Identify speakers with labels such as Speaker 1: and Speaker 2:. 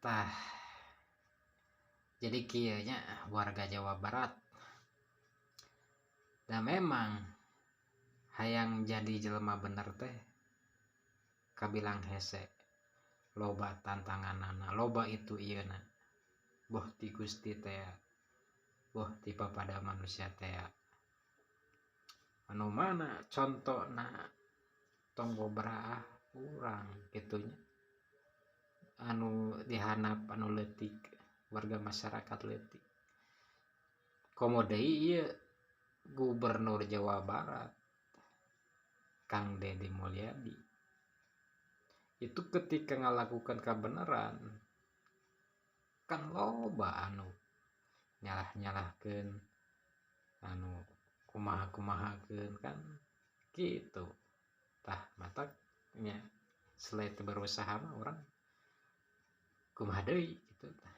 Speaker 1: Tah, jadi kieu nya, warga Jawa Barat. Da memang hayang jadi jelema bener teh kabilang hese, loba tantanganana, loba itu ieu na, boh ti Gusti teh, boh ti papada manusia teh. Anu mana contona, tong baraah urang kitu nya, anu dihandap, anu leutik, warga masyarakat leutik. Komo deui ieu Gubernur Jawa Barat, Kang Dedi Mulyadi, itu ketika ngalakukan kebenaran kan loba anu nyalah-nyalahkeun, anu kumaha-kumahakeun kan gitu. Tah, matak nya selain berusaha mah urang kumaha deui gitu tah.